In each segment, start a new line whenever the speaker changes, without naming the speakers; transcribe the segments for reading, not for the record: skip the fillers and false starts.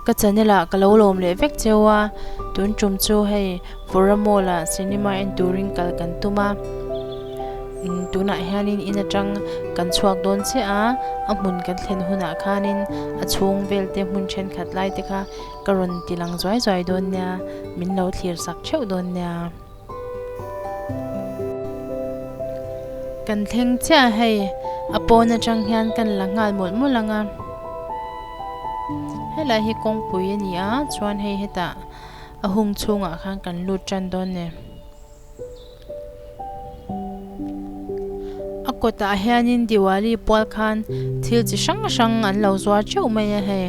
Ka channel ah ka lo lawm leh vek cheu a, tun tum chu hei Fora Mall ah cinema en turin kal kan tum a, tunah hianin in atang kan chhuak dawn chiah a, a hmun kan thlen hunah khanin a chhung vel te hmun thenkhat lai te kha ka rawn ti lang zuai zuai dawn nia, min lo thlir sak theuh dawn nia. Kan thleng chiah hei a pawn atang hian kan la nghal mawlh mawlh ang a helai hi kawngpui a ni a chuan hei hetah a hung chhungah khan kan lut tan dawn a ni a kawtah hianin diwali pual khan thil chi hrang hrang an lo zuar teuh mai a hei.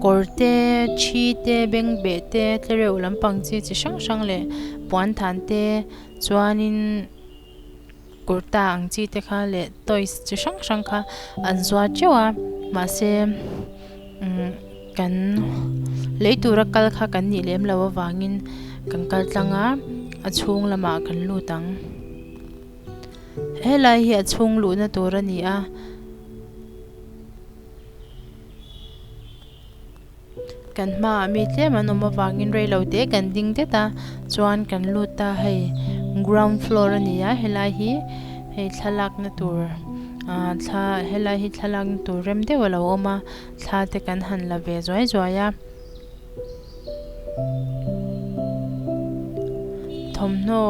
Kawr te, thi te, bengbeh te, tlereuh lampang chi chi hrang hrang leh puan than te chuanin kurta ang chi te kha leh toys chi hrang hrang kha an zuar teuh a mahse umm kan lei tura kal kha kan nih lem loh avangin kan kal tlang a a chhung lamah kan lut ang helai hi a chhung luhna tur a ni a. Kan hmaah mi tlem an awm avangin rei lo te kan ding det a chuan kan lut a hei ground floor a ni a helai hi hei thlalakna tur ah thla helai hi thlalakna tur rem deuh a lo awm a thla te kan han la ve zuai zuai a thawmhnaw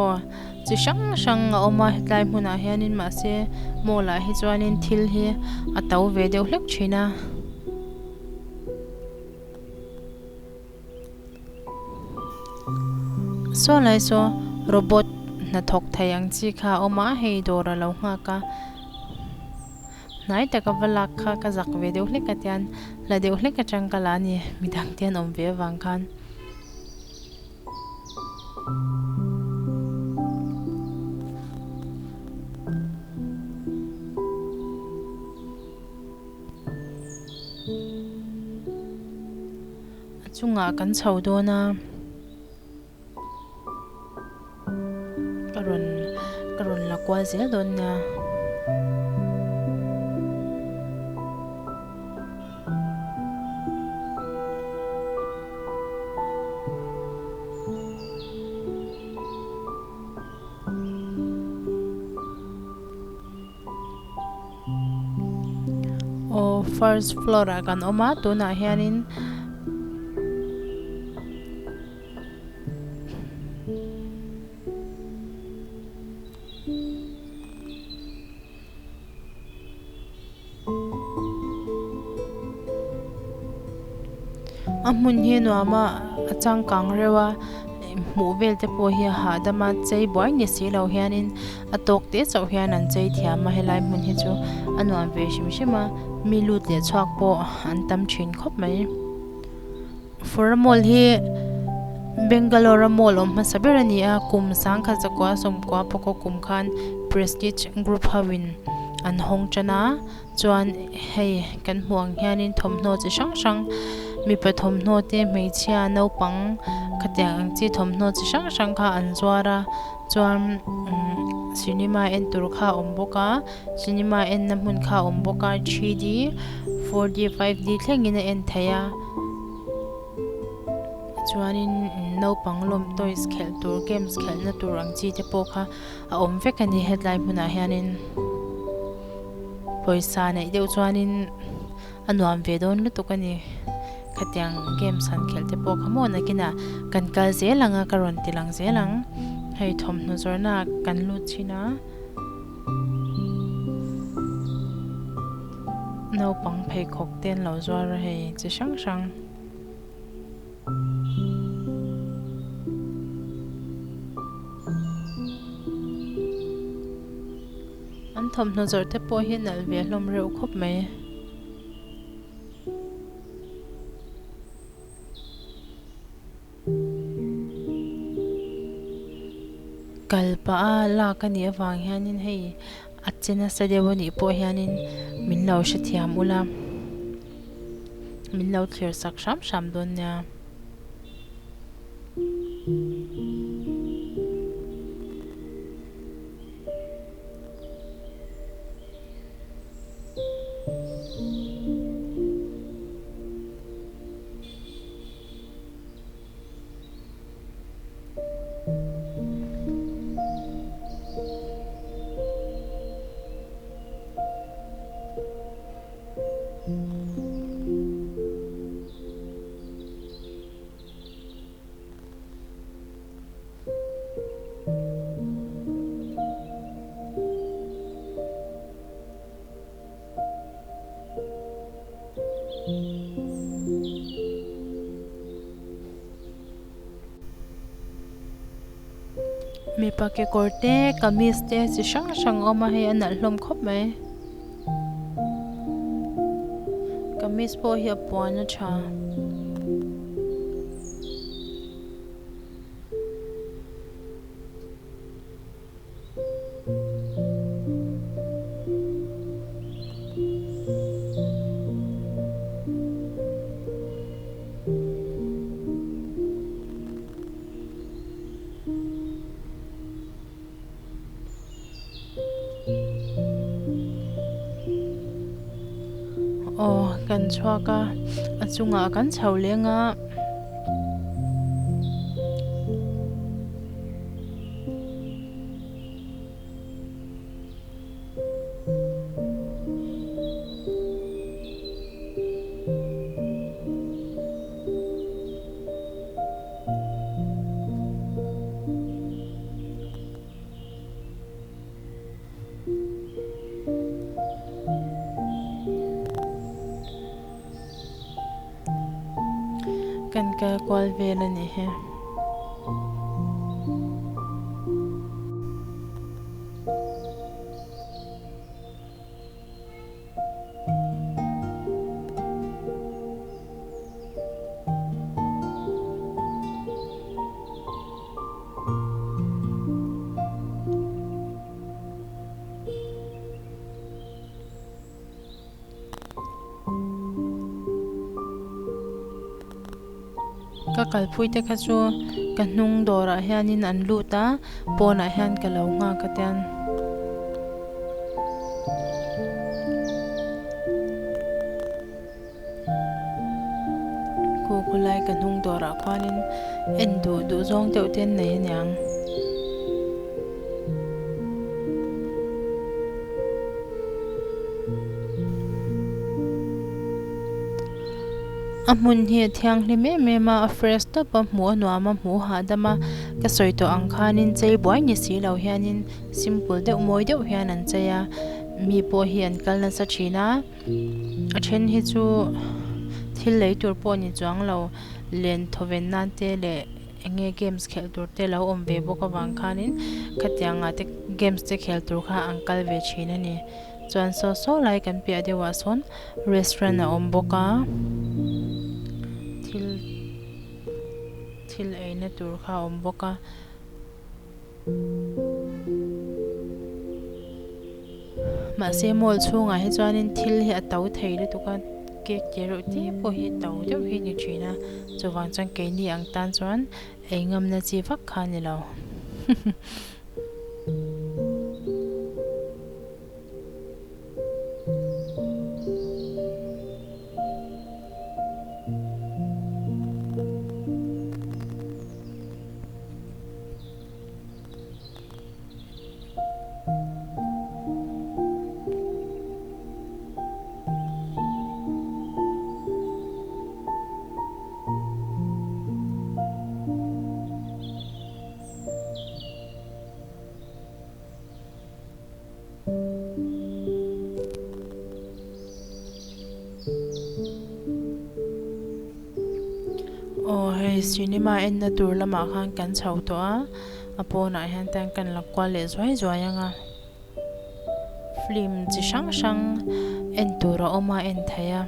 chi hrang hrang a awm a hetlai hmunah hianin mahse mall ah hi chuanin thil hi a to ve deuh hlek thin a. Saw lai saw robot hnathawk thei ang chi kha a awm a hei dawr a lo nghak a hnai taka va lak kha ka zak ve deuh hlek a tian la deuh hlek atang ka la a ni midang te an awm ve avang khan. A chungah kan chho dawn a ka rawn ka rawn la kual zel dawn nia. Aw first floor ah kan awm a tunah hianin A hmun hi nuam a a changkang reuh a hmuh vel te pawh hi a hahdam a chei buai ni si lo hianin a tawk te chauh hian an chei thiam a helai hmun hi chu a nuam ve hrim hrim a mi lut leh chhuak pawh an tam thin khawp mai. Fur mall hi Bangalore a mall awm hmasa ber a ni a, kum sangkhat zakua sawmkua pakaw kum khan Prestige Group ho in an hawng tan a, chuan hei kan hmuh ang hianin thawmhnaw chi hrang hrang mipa thawmhnaw te hmeichhia naupang khatiang ang chi thawmhnaw chi hrang hrang kha an zuar a, chuan umm cinema en tur kha a awm bawk a, cinema enna hmun kha a awm bawk a 3D 4D 5D thlengin a en theih a. Chuanin naupang lawm toys khelh tur games khelhna tur ang chi te pawh kha a awm vek a ni hetlai hmunah hianin pawisa neih deuh chuanin a nuam ve dawn lutuk a ni khatiang games han khelh te pawh kha maw nakinah kan kal zel ang a ka rawn ti lang zel ang hei thawmhnaw zawrhna ah kan lut thin a. Naupang pheikhawk te an lo zuar a hei chi hrang hrang. An thawmhnaw zawrh te pawh hi nalh ve hlawm reuh khawp mai. Kal pah a lak a nih avang hianin hei a che nasa deuh a nih pawh hianin min lo hrethiam ula min lo thlir sak hram hram dawn nia. Mipa kekawr te kamis te chi hrang hrang a awm a hei a nalh hlawm khawp mai kamis pawh hi a puan a tha. Aw kan chhuak a a chungah kan chho leng a. Kan kal kual vel a nih hi. Ka kalpui te kha chu ka hnung dawrah hianin an lut a pawnah hian ka lo nghak a tian. Khu khulai ka hnung dawrah khuanin en duh duh zawng deuh te an nei aniang. A hmun hi a thianghlim em em a a fresh tawp a hmuh a nuam a hmuh a hahdam a ka sawi tawh ang khanin chei buai ni si lo hianin simple deuh mawi deuh hian an chei a mi pawh hi an kal nasa thin a a then hi chu thil lei tur pawh ni chuang lo len thawven nan te leh eng nge games khelh tur te lo awm ve bawk avang khanin khatiang ah te games te khel tur kha an kal ve thin a ni chuan saw saw lai kan piah deuh ah sawn restaurant a awm bawk a thil thil ei na tur kha a awm bawk a. Mahse mall chhungah hi chuanin thil hi a to thei lutuk a cake te reuh te pawh hi to deuh hi a ni thin a chuvang chuan keini ang tan chuan ei ngamna chi vak kha a ni lo. Aw hei cinema enna tur lamah khan kan chho tawh a a pawnah hian tan kan la kual leh zuai zuai ang a film chi hrang hrang en tur a awm a en theih a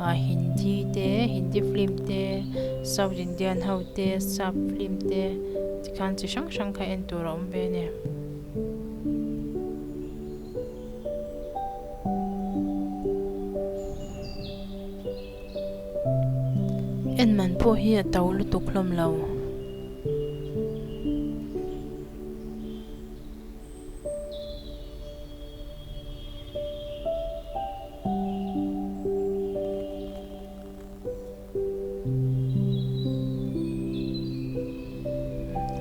ah hindi te hindi film te south indian ho te sap film te tikhan chi hrang hrang kha en tur a awm ve a ni. En man pawh hi a to lutuk hlawm lo.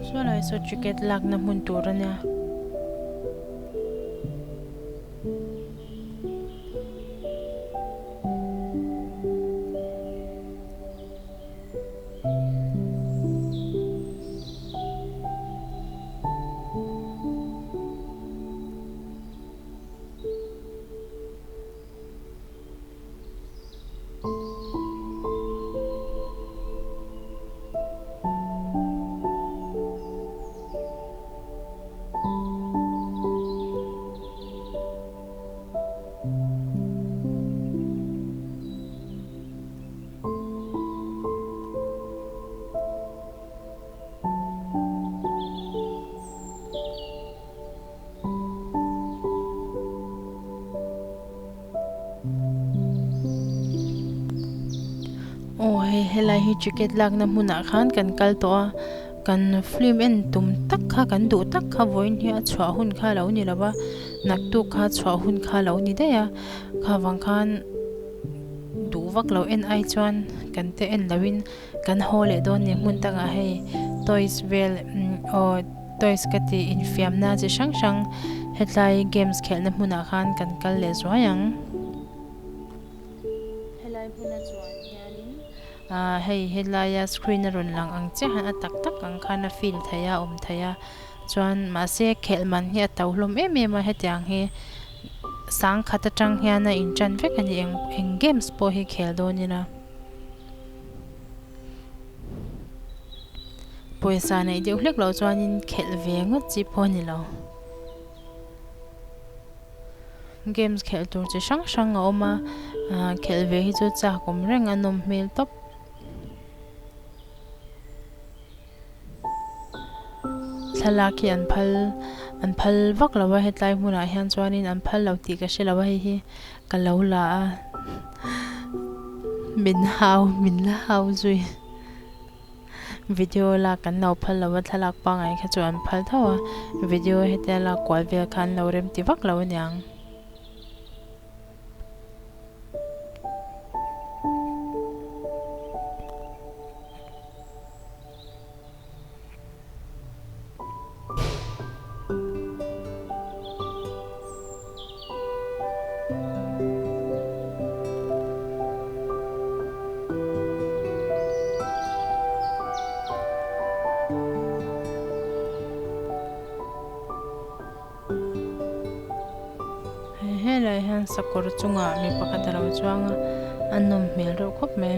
Saw lai saw ticket lakna hmun tur a nia. Aw hei helai hi ticket lakna hmunah khan kan kal tawh a kan film en tum tak kha kan duh tak kha vawiin hi a chhuah hun kha alo ni lo va naktuk kha chhuah hun kha alo ni daih a kha vang khan duh vak lo en ai chuan kan te en lo in kan haw leh dawn ni hmun dangah hei toys vel aw toys ka tih infiamna chi hrang hrang hetlai games khelhna hmunah khan kan kal leh zuai ang. Helai hmuna chuan hianin ah hei helaia screen a rawn lang ang chiah hian a tak tak ang khan a feel theih a a awm theih a chuan mahse khelh man hi a to hlawm em em a hetiang hi sangkhat atang hian a intan vek a ni eng eng games pawh hi khel dawn ila pawisa neih deuh hlek loh chuanin khelh ve ngawt chi pawh a ni lo. Games khelh tur chi hrang hrang a awm a ah khelh ve hi chu chak awm reng a nawm hmel tawp. Thlalak hi an phal an phal vak lo a hetlai hmunah hian chuanin an phal lo tih ka hre lo a hei hi ka lo la a min hau min la hau zui. Video lak kan lo phal lo a thlalak pangngai kha chu an phal tho a video hetia lak kual vel kha an lo rem ti vak lo aniang. Hei helai hian sakawr chungah mi pakhat a lo chuang a a nawm hmel reuh khawp mai.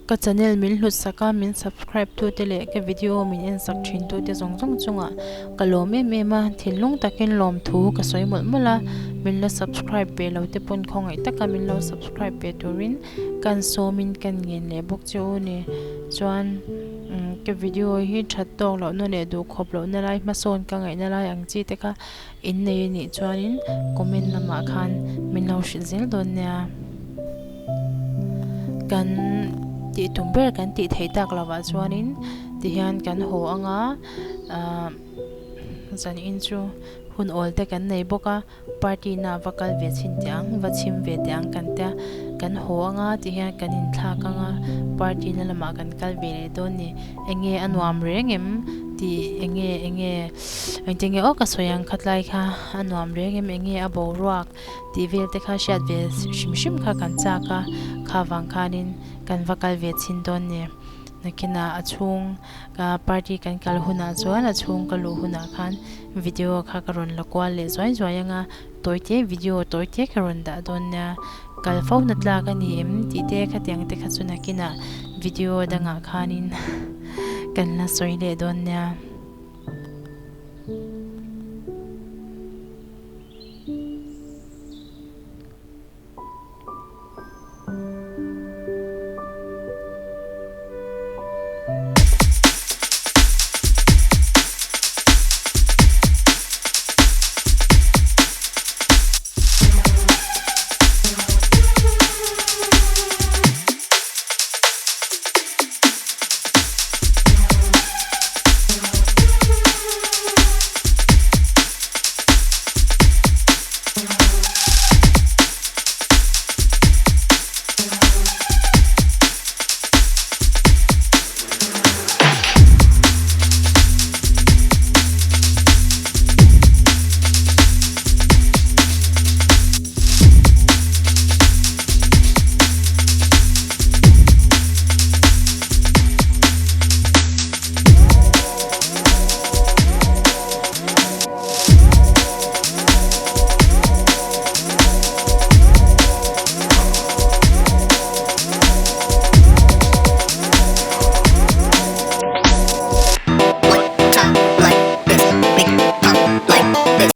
Ka channel min hlut sak a, min subscribe tu te leh ka video min en sak thin tu te zawng zawng chungah ka lawm em em a, thinlung takin lawmthu ka sawi mawlh mawlh a, min la subscribe ve lo te pawn khawngaih taka min lo subscribe ve turin kan sawmin kan ngen leh bawk che u ni. Chuan ka video hi that tawk lohna leh duhkhawp lohna lai hmasawn ka ngaihna lai ang chi te kha in nei a nih chuanin comment lamah khan min lo hrilh zel dawn nia. Kan tih tum ber kan tih theih tak lovah chuanin tihian kan haw anga ahh zanin chu hun awl te kan nei bawk a party na va kal ve chhin teh ang va chhim ve teh ang kan tia kan haw anga tihian kan inthlak anga party na lamah kan kal ve leh dawn ni enge a nuam reng em tih enge enge engtin nge aw ka sawi ang khatlai kha a nuam reng em enge a boruak tih vel te kha hriat ve hrim hrim kha kan chak a, kha vang khanin kan va kal ve chhin dawn ni. Nakinah a chhung party kan kal hunah chuan a chhung ka luh hunah khan video kha ka rawn la kual leh zuai zuai ang a, tawi te video tawi te ka rawn dah dawn nia. Kal fo na tlak a ni em tih te khatiang te kha chu nakinah video dangah khanin kan la sawi leh dawn nia.